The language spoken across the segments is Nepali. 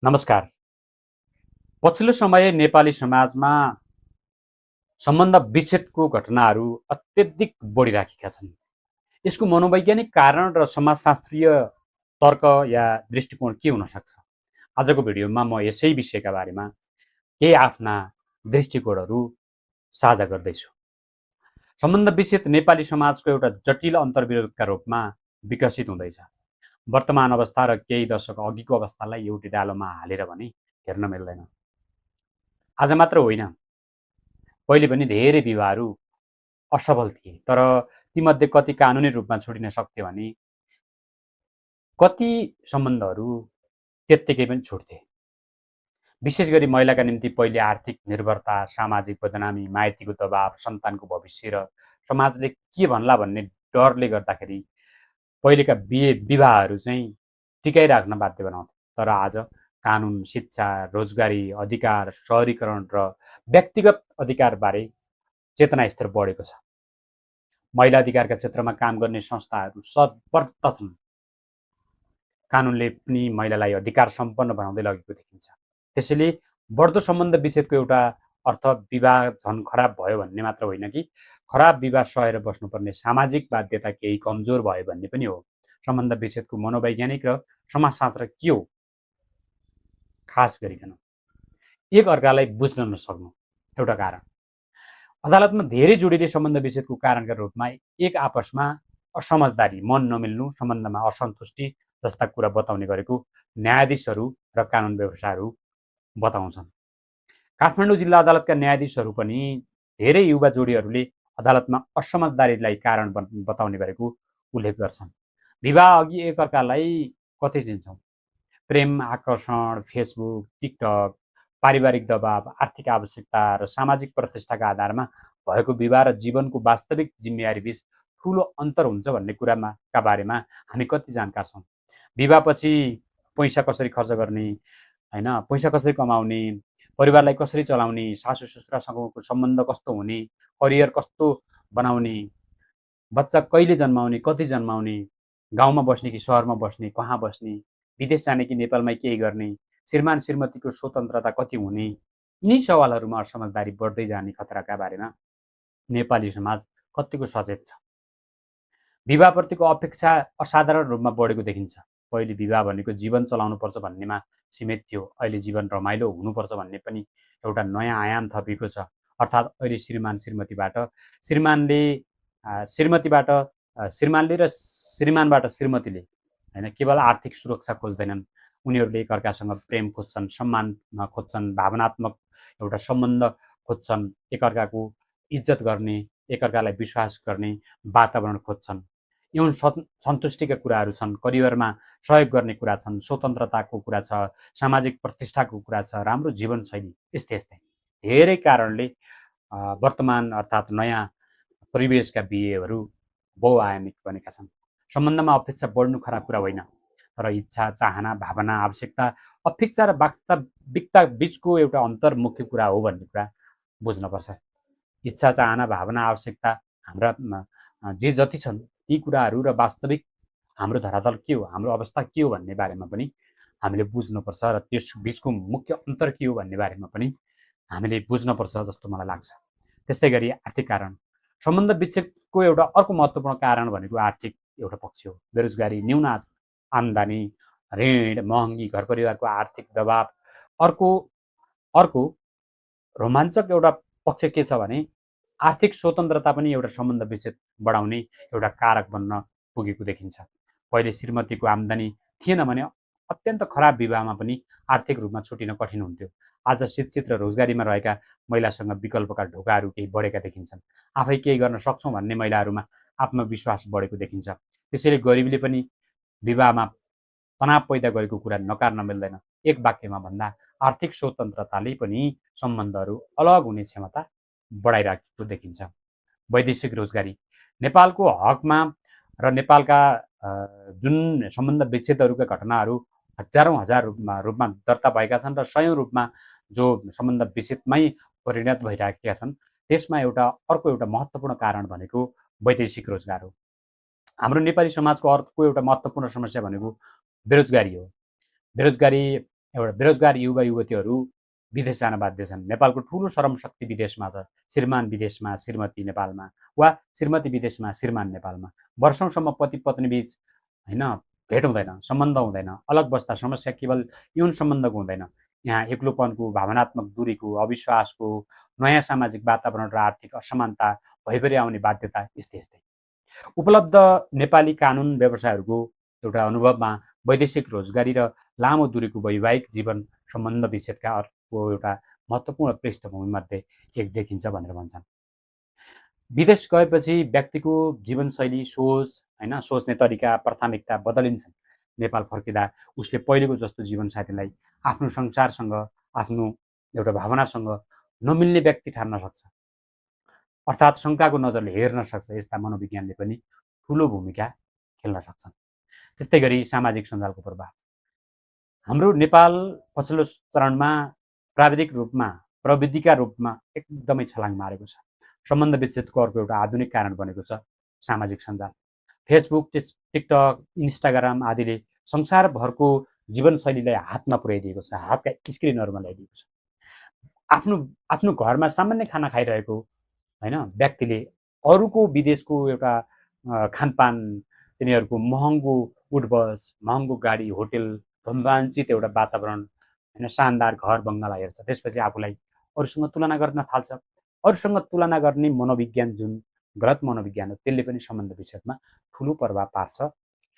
नमस्कार। पछिल्लो समय नेपाली समाजमा सम्बन्ध विच्छेदको घटनाहरू अत्यधिक बढिराखेका छन्। यसको मनोवैज्ञानिक कारण र समाजशास्त्रीय तर्क या दृष्टिकोण के हुन सक्छ? आजको भिडियोमा म यसै विषयका बारेमा केही आफ्ना दृष्टिकोणहरू साझा गर्दैछु। सम्बन्ध विच्छेद नेपाली समाजको एउटा जटिल अन्तर्विरोधका रूपमा विकसित हुँदैछ। वर्तमान अवस्था र केही दशक अघिको अवस्थालाई एउटै डालोमा हालेर भने हेर्न मिल्दैन। आज मात्र होइन, पहिले पनि धेरै विवाहहरू असफल थिए, तर तीमध्ये कति कानुनी रूपमा छुटिन सक्थ्यो भने कति सम्बन्धहरू त्यत्तिकै पनि छुट्थे। विशेष गरी महिलाका निम्ति पहिले आर्थिक निर्भरता, सामाजिक बदनामी, माइतीको दबाव, सन्तानको भविष्य र समाजले के भन्ला भन्ने डरले गर्दाखेरि पहिलेका विवाहहरू चाहिँ टिकाइराख्न बाध्य बनाउँथे। तर आज कानुन, शिक्षा, रोजगारी, अधिकार, सहरीकरण र व्यक्तिगत अधिकारबारे चेतना स्तर बढेको छ। महिला अधिकारका क्षेत्रमा काम गर्ने संस्थाहरू सतर्क छन्। कानुनले पनि महिलालाई अधिकार सम्पन्न बनाउँदै लगेको देखिन्छ। त्यसैले बढ्दो सम्बन्ध विच्छेदको एउटा अर्थ विवाह झन् खराब भयो भन्ने मात्र होइन कि खराब विवाह सहेर बस्नुपर्ने सामाजिक बाध्यता केही कमजोर भयो भन्ने पनि हो। सम्बन्ध विच्छेदको मनोवैज्ञानिक र समाजशास्त्र के हो? खास गरिकन एक अर्कालाई बुझ्न नसक्नु एउटा कारण। अदालतमा धेरै जोडीले सम्बन्ध विच्छेदको कारणका रूपमा एक आपसमा असमझदारी, मन नमिल्नु, सम्बन्धमा असन्तुष्टि जस्ता कुरा बताउने गरेको न्यायाधीशहरू र कानुन व्यवसायहरू बताउँछन्। काठमाडौँ जिल्ला अदालतका न्यायाधीशहरू पनि धेरै युवा जोडीहरूले अदालतमा असमझदारीलाई कारण बताउने गरेको उल्लेख गर्छन्। विवाह अघि एकअर्कालाई कति दिन्छौँ? प्रेम, आकर्षण, फेसबुक, टिकटक, पारिवारिक दबाव, आर्थिक आवश्यकता र सामाजिक प्रतिष्ठाका आधारमा भएको विवाह र जीवनको वास्तविक जिम्मेवारी बीच ठुलो अन्तर हुन्छ भन्ने कुराका बारेमा हामी कति जानकार छौँ? विवाहपछि पैसा कसरी खर्च गर्ने, होइन, पैसा कसरी कमाउने, परिवारलाई कसरी चलाउने, सासू ससुरासँगको सम्बन्ध कस्तो हुने, करियर कस्तो बनाउने, बच्चा कहिले जन्माउने, कति जन्माउने, गाउँमा बस्ने कि सहरमा बस्ने, कहाँ बस्ने, विदेश जाने कि नेपालमै केही गर्ने, श्रीमान श्रीमतीको स्वतन्त्रता कति हुने, यिनै सवालहरूमा असमझदारी बढ्दै जाने खतराका बारेमा नेपाली समाज कतिको सचेत छ? विवाहप्रतिको अपेक्षा असाधारण रूपमा बढेको देखिन्छ। पहिले विवाह भनेको जीवन चलाउनुपर्छ भन्नेमा सीमित थियो। अहिले जीवन रमाइलो हुनुपर्छ भन्ने पनि एउटा नयाँ आयाम थपिएको छ। अर्थात् अहिले श्रीमानले र श्रीमानबाट श्रीमतीले होइन केवल आर्थिक सुरक्षा खोज्दैनन्, उनीहरूले एकअर्कासँग प्रेम खोज्छन्, सम्मान खोज्छन्, भावनात्मक एउटा सम्बन्ध खोज्छन्, एकअर्काको इज्जत गर्ने, एकअर्कालाई विश्वास गर्ने वातावरण खोज्छन्। यौन सन्तुष्टिका कुराहरू छन्, करियरमा सहयोग गर्ने कुरा छन्, स्वतन्त्रताको कुरा छ, सामाजिक प्रतिष्ठाको कुरा छ, राम्रो जीवनशैली, यस्तै यस्तै धेरै कारणले वर्तमान अर्थात् नयाँ परिवेशका बिहेहरू बहुआयामिक बनेका छन्। सम्बन्धमा अपेक्षा बढ्नु खराब कुरा होइन, तर इच्छा, चाहना, भावना, आवश्यकता, अपेक्षा र वास्तविकता बिचको एउटा अन्तर मुख्य कुरा हो भन्ने कुरा बुझ्नुपर्छ। इच्छा, चाहना, भावना, आवश्यकता हाम्रा जे जति छन् ती कुराहरू र वास्तविक हाम्रो धरातल के हो, हाम्रो अवस्था के हो भन्ने बारेमा पनि हामीले बुझ्नुपर्छ र त्यस बिचको मुख्य अन्तर के हो भन्ने बारेमा पनि हामीले बुझ्नुपर्छ जस्तो मलाई लाग्छ। त्यस्तै गरी आर्थिक कारण, सम्बन्ध विच्छेदको एउटा अर्को महत्त्वपूर्ण कारण भनेको आर्थिक एउटा पक्ष हो। बेरोजगारी, न्यून आम्दानी, ऋण, महँगी, घर परिवारको आर्थिक दबाव। अर्को रोमाञ्चक एउटा पक्ष के छ भने आर्थिक स्वतन्त्रता पनि एउटा सम्बन्ध विच्छेद बढाउने एउटा कारक बन्न पुगेको देखिन्छ। पहिले श्रीमतीको आम्दानी थिएन भने अत्यन्त खराब विवाहमा पनि आर्थिक रूपमा छुटिन कठिन हुन्थ्यो। आज शिक्षित र रोजगारीमा रहेका महिलासँग विकल्पका ढोकाहरू केही बढेका देखिन्छन्। आफै केही गर्न सक्छौँ भन्ने महिलाहरूमा आत्मविश्वास बढेको देखिन्छ। त्यसैले गरिबीले पनि विवाहमा तनाव पैदा गरेको कुरा नकार्न मिल्दैन। एक वाक्यमा भन्दा आर्थिक स्वतन्त्रताले पनि सम्बन्धहरू अलग हुने क्षमता बढाइराखेको देखिन्छ। वैदेशिक रोजगारी, नेपालको हकमा र नेपालका जुन सम्बन्ध विच्छेदहरूका घटनाहरू हजारौँ हजार रूपमा दर्ता भएका छन् र सयौँ रूपमा जो सम्बन्ध विच्छेदमै परिणत भइरहेका छन्, त्यसमा अर्को एउटा महत्त्वपूर्ण कारण भनेको वैदेशिक रोजगार हो। हाम्रो नेपाली समाजको अर्को एउटा महत्त्वपूर्ण समस्या भनेको बेरोजगारी हो। बेरोजगारी एउटा बेरोजगार युवा युवतीहरू विदेश जान बाध्य छन्। नेपालको ठुलो श्रमशक्ति विदेशमा छ, श्रीमान विदेशमा श्रीमती नेपालमा, वा श्रीमती विदेशमा श्रीमान नेपालमा। वर्षौँसम्म पति पत्नी बीच होइन भेट हुँदैन, सम्बन्ध हुँदैन, अलग बस्दा समस्या केवल यौन सम्बन्धको हुँदैन। यहाँ एक्लोपनको, भावनात्मक दूरीको, अविश्वासको, नयाँ सामाजिक वातावरण र आर्थिक असमानता भइपरि आउने बाध्यता यस्तै यस्तै। उपलब्ध नेपाली कानुन व्यवसायहरूको एउटा अनुभवमा वैदेशिक रोजगारी र लामो दूरीको वैवाहिक जीवन सम्बन्ध विच्छेदका अर्को एउटा महत्त्वपूर्ण पृष्ठभूमिमध्ये एक देखिन्छ भनेर भन्छन्। विदेश गएपछि व्यक्तिको जीवनशैली, सोच होइन सोच्ने तरिका, प्राथमिकता बदलिन्छन्। नेपाल फर्किँदा उसले पहिलेको जस्तो जीवनसाथीलाई आफ्नो संसारसँग, आफ्नो एउटा भावनासँग नमिल्ने व्यक्ति ठान्न सक्छ, अर्थात् शङ्काको नजरले हेर्न सक्छ। यस्ता मनोविज्ञानले पनि ठुलो भूमिका खेल्न सक्छन्। त्यस्तै गरी सामाजिक सञ्जालको प्रभाव। हाम्रो नेपाल पछिल्लो चरणमा प्रविधिका रूपमा एकदमै छलाङ मारेको छ। सम्बन्ध विच्छेदको अर्को एउटा आधुनिक कारण बनेको छ सामाजिक सञ्जाल। फेसबुक, टिकटक, इन्स्टाग्राम आदिले संसारभरको जीवनशैलीलाई हातमा पुर्याइदिएको छ, हातका स्क्रिनहरूमा ल्याइदिएको छ। आफ्नो घरमा सामान्य खाना खाइरहेको होइन व्यक्तिले अरूको विदेशको एउटा खानपान, तिनीहरूको महँगो उठबस, महँगो गाडी, होटेल, रोमाञ्चित एउटा वातावरण होइन शानदार घर बङ्गला हेर्छ। त्यसपछि आफूलाई अरूसँग तुलना गर्न थाल्छ। अरूसँग तुलना गर्ने मनोविज्ञान जुन गलत मनोविज्ञान हो, त्यसले पनि सम्बन्ध विच्छेदमा ठुलो प्रभाव पार्छ।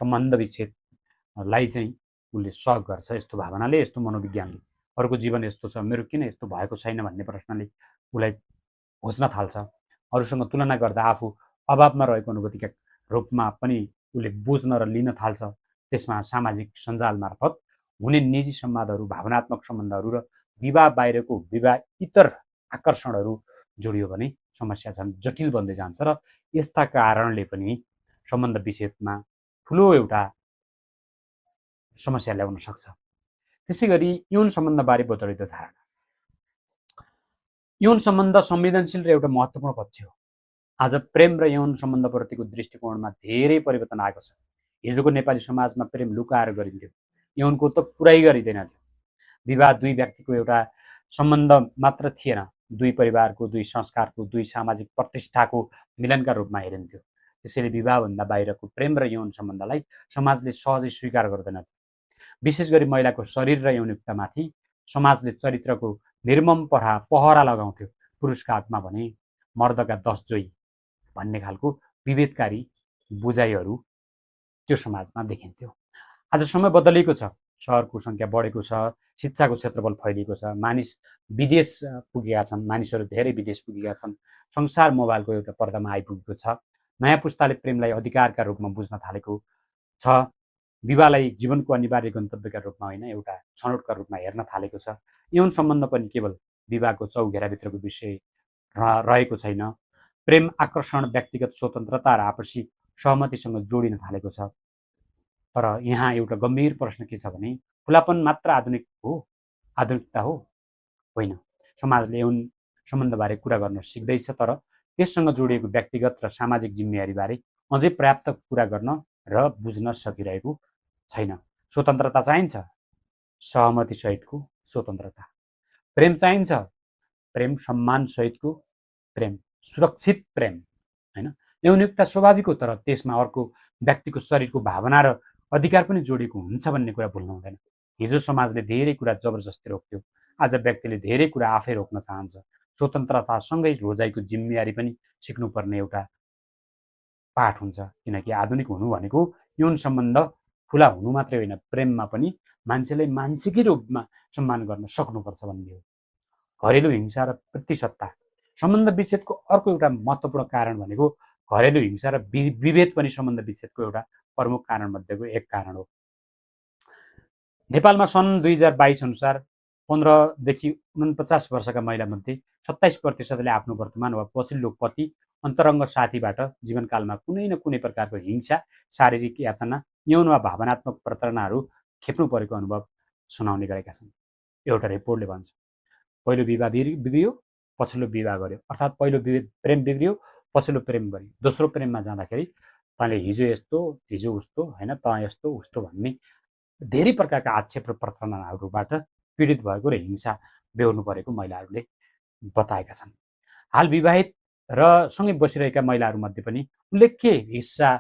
सम्बन्ध विच्छेदलाई चाहिँ उसले सहयोग गर्छ। यस्तो भावनाले, यस्तो मनोविज्ञानले अरूको जीवन यस्तो छ, मेरो किन यस्तो भएको छैन भन्ने प्रश्नले उसलाई खोज्न थाल्छ। अरूसँग तुलना गर्दा आफू अभावमा रहेको अनुभूतिका रूपमा पनि उसले बुझ्न र लिन थाल्छ। त्यसमा सामाजिक सञ्जाल मार्फत हुने निजी संवादहरू, भावनात्मक सम्बन्धहरू र विवाह बाहिरको इतर आकर्षणहरू जोडियो भने समस्या झन् जटिल बन्दै जान्छ र यस्ता कारणले पनि सम्बन्ध विच्छेदमा ठुलो एउटा समस्या ल्याउन सक्छ। त्यसै गरी यौन सम्बन्धबारे बदलिदो धारणा। यौन सम्बन्ध संवेदनशील र एउटा महत्त्वपूर्ण पक्ष हो। आज प्रेम र यौन सम्बन्धप्रतिको दृष्टिकोणमा धेरै परिवर्तन आएको छ। हिजोको नेपाली समाजमा प्रेम लुकाएर गरिन्थ्यो, यौनको त पुरै गरिँदैन थियो। विवाह दुई व्यक्तिको एउटा सम्बन्ध मात्र थिएन, दुई परिवारको, दुई संस्कारको, दुई सामाजिक प्रतिष्ठाको मिलनका रूपमा हेरिन्थ्यो। त्यसैले विवाहभन्दा बाहिरको प्रेम र यौन सम्बन्धलाई समाजले सहजै स्वीकार गर्दैन। विशेष गरी महिलाको शरीर र यौनिकतामाथि समाजले चरित्रको निर्मम पहरा लगाउँथ्यो। पुरुषका हकमा भने मर्दका 10 जोई भन्ने खालको विभेदकारी बुझाइहरू त्यो समाजमा देखिन्थ्यो। आज समय बदलिएको छ, सहरको सङ्ख्या बढेको छ, शिक्षाको क्षेत्रफल फैलिएको छ, मानिस विदेश पुगेका छन्, मानिसहरू धेरै विदेश पुगेका छन्, संसार मोबाइलको एउटा पर्दामा आइपुगेको छ। नयाँ पुस्ताले प्रेमलाई अधिकारका रूपमा बुझ्न थालेको छ, विवाहलाई जीवनको अनिवार्य गन्तव्यका रूपमा होइन एउटा छनौटका रूपमा हेर्न थालेको छ। यौन सम्बन्ध पनि केवल विवाहको चौघेराभित्रको विषय रहेको छैन। प्रेम, आकर्षण, व्यक्तिगत स्वतन्त्रता र आपसी सहमतिसँग जोडिन थालेको छ। तर यहाँ एउटा गम्भीर प्रश्न के छ भने खुलापन मात्र आधुनिकता हो? होइन। समाजले यौन सम्बन्धबारे कुरा गर्न सिक्दैछ, तर त्यससँग जोडिएको व्यक्तिगत र सामाजिक जिम्मेवारीबारे अझै पर्याप्त कुरा गर्न र बुझ्न सकिरहेको छैन। स्वतन्त्रता चाहिन्छ, सहमतिसहितको स्वतन्त्रता। प्रेम चाहिन्छ, प्रेम सम्मानसहितको प्रेम, सुरक्षित प्रेम होइन। यौनिकता स्वाभाविक हो, तर त्यसमा अर्को व्यक्तिको शरीरको भावना र अधिकार पनि जोडिएको हुन्छ भन्ने कुरा भुल्नु हुँदैन। हिजो समाजले धेरै कुरा जबरजस्ती रोक्थ्यो, आज व्यक्तिले धेरै कुरा आफै रोक्न चाहन्छ। स्वतन्त्रतासँगै रोजाइको जिम्मेवारी पनि सिक्नुपर्ने एउटा पाठ हुन्छ, किनकि आधुनिक हुनु भनेको यौन सम्बन्ध खुला हुनु मात्रै होइन, प्रेममा पनि मान्छेलाई मान्छेकै रूपमा सम्मान गर्न सक्नुपर्छ भन्ने हो। घरेलु हिंसा र प्रतिसत्ता। सम्बन्ध विच्छेदको अर्को एउटा महत्त्वपूर्ण कारण भनेको घरेलु हिंसा र विभेद पनि सम्बन्ध विच्छेदको एउटा प्रमुख कारणमध्येको एक कारण हो। नेपालमा सन् 2022 अनुसार 15देखि 49 वर्षका महिलामध्ये 27% आफ्नो वर्तमान वा पछिल्लो पति, अन्तरङ्ग साथीबाट जीवनकालमा कुनै न कुनै प्रकारको हिंसा, शारीरिक यातना, यौन वा भावनात्मक प्रताडनाहरू खेप्नु परेको अनुभव सुनाउने गरेका छन्। एउटा रिपोर्टले भन्छ, पहिलो विवाह बिग्रियो, पछिल्लो विवाह गर्यो, अर्थात् पहिलो प्रेम बिग्रियो, पछिल्लो प्रेम गर्यो। दोस्रो प्रेममा जाँदाखेरि तँले हिजो यस्तो, हिजो उस्तो होइन, तँ यस्तो उस्तो भन्ने धेरै प्रकारका आक्षेप र प्रार्थनाहरूबाट पीडित भएको र हिंसा बेहोर्नु परेको महिलाहरूले बताएका छन्। हाल विवाहित र सँगै बसिरहेका महिलाहरूमध्ये पनि उल्लेख्य हिस्सा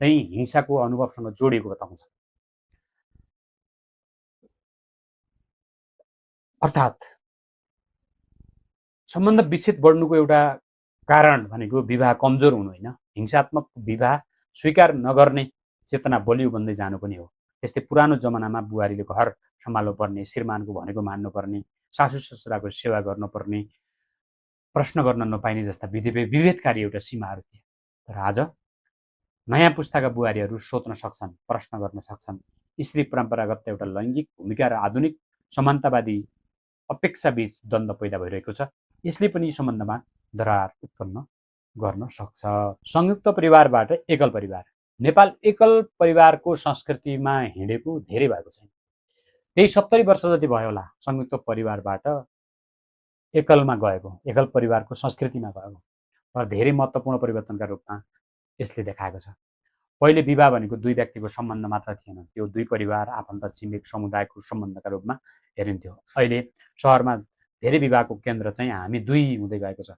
चाहिँ हिंसाको अनुभवसँग जोडिएको बताउँछ। अर्थात् सम्बन्ध विच्छेद बढ्नुको एउटा कारण भनेको विवाह कमजोर हुनु होइन, हिंसात्मक विवाह स्वीकार नगर्ने चेतना बलियो बन्दै जानु पनि हो। त्यस्तै पुरानो जमानामा बुहारीले घर सम्हाल्नुपर्ने, श्रीमानको भनेको मान्नुपर्ने, सासू ससुराको सेवा गर्नुपर्ने, प्रश्न गर्न नपाइने जस्ता विभेदकारी एउटा सीमाहरू थिए। तर आज नयाँ पुस्ताका बुहारीहरू सोध्न सक्छन्, प्रश्न गर्न सक्छन्। स्त्री परम्परागत एउटा लैङ्गिक भूमिका र आधुनिक समानतावादी अपेक्षाबीच द्वन्द्व पैदा भइरहेको छ। यसले पनि सम्बन्धमा दरार उत्पन्न गर्न सक्छ। संयुक्त परिवारबाट एकल परिवार। नेपाल एकल परिवारको संस्कृतिमा हिँडेको धेरै भएको छैन। त्यही 70 वर्ष जति भयो होला संयुक्त परिवारबाट एकलमा गएको, एकल परिवारको संस्कृतिमा गएको। र धेरै महत्त्वपूर्ण परिवर्तनका रूपमा यसले देखाएको छ। पहिले विवाह भनेको दुई व्यक्तिको सम्बन्ध मात्र थिएन, त्यो दुई परिवार, आफन्त, छिमेक, समुदायको सम्बन्धका रूपमा हेरिन्थ्यो। अहिले सहरमा धेरै विवाहको केन्द्र चाहिँ हामी दुई हुँदै गएको छ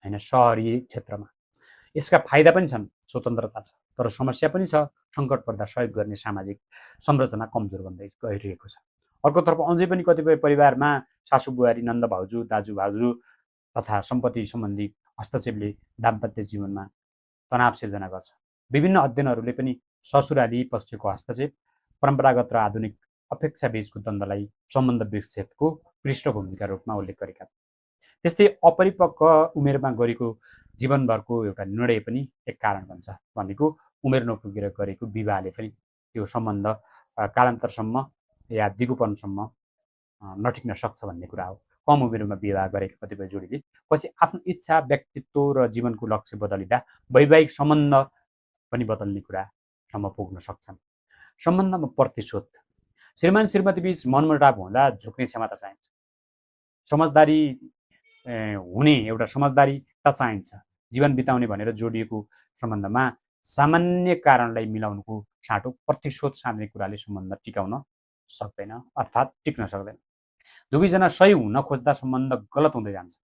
हैन, सहरी क्षेत्रमा। यसका फाइदा पनि छन्, स्वतन्त्रता छ, तर समस्या पनि छ, सङ्कट पर्दा सहयोग गर्ने सामाजिक संरचना कमजोर बन्दै गइरहेको छ। अर्कोतर्फ अझै पनि कतिपय परिवारमा सासू बुहारी, नन्द भाउजू, दाजु भाउजू तथा सम्पत्ति सम्बन्धी हस्तक्षेपले दाम्पत्य जीवनमा तनाव सिर्जना गर्छ। विभिन्न अध्ययनहरूले पनि ससुराली पक्षको हस्तक्षेप, परम्परागत र आधुनिक अपेक्षाबीचको द्वन्द्वलाई सम्बन्ध विच्छेदको पृष्ठभूमिका रूपमा उल्लेख गरेका छन्। त्यस्तै अपरिपक्व उमेरमा गरेको जीवनभरको एउटा निर्णय पनि एक कारण बन्छ। भनेको उमेर नपुगेर गरेको विवाहले पनि त्यो सम्बन्ध कालान्तरसम्म या दिगोपनसम्म नटिक्न सक्छ भन्ने कुरा हो। कम उमेरमा विवाह गरेका कतिपय जोडीले पछि आफ्नो इच्छा, व्यक्तित्व र जीवनको लक्ष्य बदलिँदा वैवाहिक सम्बन्ध पनि बदल्ने कुरासम्म पुग्न सक्छन्। सम्बन्धमा प्रतिशोध। श्रीमान श्रीमती बीच मनमुटाव हुँदा झुक्ने क्षमता चाहिन्छ, समझदारी हुने एउटा समझदारीता चाहिन्छ। जीवन बिताउने भनेर जोडिएको सम्बन्धमा सामान्य कारणलाई मिलाउनुको साटो प्रतिशोध साध्ने कुराले सम्बन्ध टिकाउन सक्दैन, अर्थात् टिक्न सक्दैन। दुवैजना सही हुन खोज्दा सम्बन्ध गलत हुँदै जान्छ।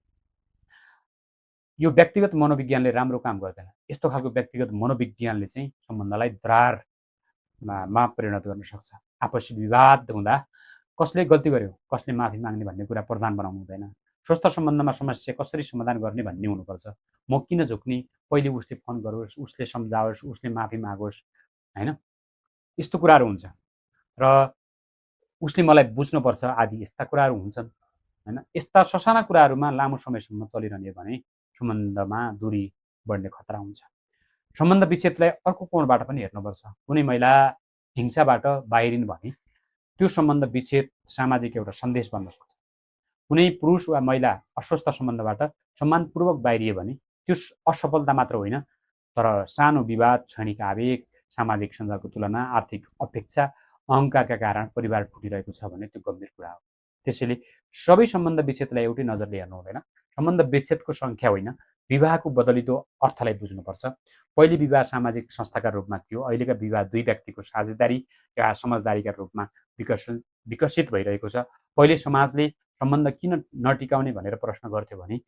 यो व्यक्तिगत मनोविज्ञानले राम्रो काम गर्दैन। यस्तो खालको व्यक्तिगत मनोविज्ञानले चाहिँ सम्बन्धलाई दरारमा परिणत गर्न सक्छ। आपसी विवाद हुँदा कसले गल्ती गर्यो, कसले माफी माग्ने भन्ने कुरा प्रधान बनाउनु हुँदैन। स्वस्थ सम्बन्धमा समस्या कसरी समाधान गर्ने भन्ने हुनुपर्छ। म किन झुक्ने, पहिले उसले फोन गरोस्, उसले सम्झाओस्, उसले माफी मागोस् हैन, यस्तो कुराहरू हुन्छ र उसले मलाई बुझ्नुपर्छ आदि यस्ता कुराहरू हुन्छन् हैन। यस्ता ससाना कुराहरूमा लामो समयसम्म चलिरहने भने सम्बन्धमा दूरी बढ्ने खतरा हुन्छ। सम्बन्ध विच्छेदलाई अर्को कोणबाट पनि हेर्नुपर्छ। कुनै महिला हिंसाबाट बाहिरिन् भने त्यो सम्बन्ध विच्छेद सामाजिक एउटा सन्देश बन्न सक्छ। कुनै पुरुष वा महिला अस्वस्थ सम्बन्धबाट सम्मानपूर्वक बाहिरिए भने त्यो असफलता मात्र होइन, तर सानो विवाद, क्षणिक आवेग, सामाजिक सञ्जालको तुलना, आर्थिक अपेक्षा, अहङ्कारका कारण परिवार फुटिरहेको छ भने त्यो गम्भीर कुरा हो। त्यसैले सबै सम्बन्ध विच्छेदलाई एउटै नजरले हेर्नु हुँदैन। सम्बन्ध विच्छेदको सङ्ख्या होइन, विवाहको बदलिदो अर्थलाई बुझ्नुपर्छ। पहिले विवाह सामाजिक संस्थाका रूपमा थियो, अहिलेका विवाह दुई व्यक्तिको साझेदारी या समझदारीका रूपमा विकसित भइरहेको छ। पहिले समाजले सम्बन्ध किन नटिकाउने भनेर प्रश्न गर्थ्यो भने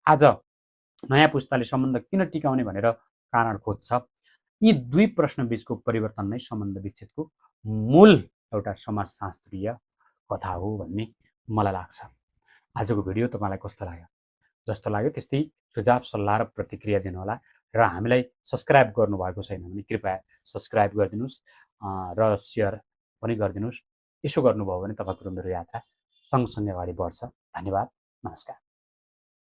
आज नयाँ पुस्ताले सम्बन्ध किन टिकाउने भनेर कारण खोज्छ। यी दुई प्रश्न बीचको परिवर्तन नै सम्बन्ध विच्छेदको मूल एउटा समाजशास्त्रीय कथा हो भन्ने मलाई लाग्छ। आजको भिडियो तपाईँलाई कस्तो लाग्यो? जस्तो लाग्यो त्यस्तै सुझाव, सल्लाह र प्रतिक्रिया दिनुहोला र हामीलाई सब्स्क्राइब गर्नुभएको छैन भने कृपया सब्स्क्राइब गरिदिनुहोस् र सेयर पनि गरिदिनुहोस्। यसो गर्नुभयो भने तपाईँको मेरो यात्रा सँगसँगै अगाडि बढ्छ। धन्यवाद, नमस्कार।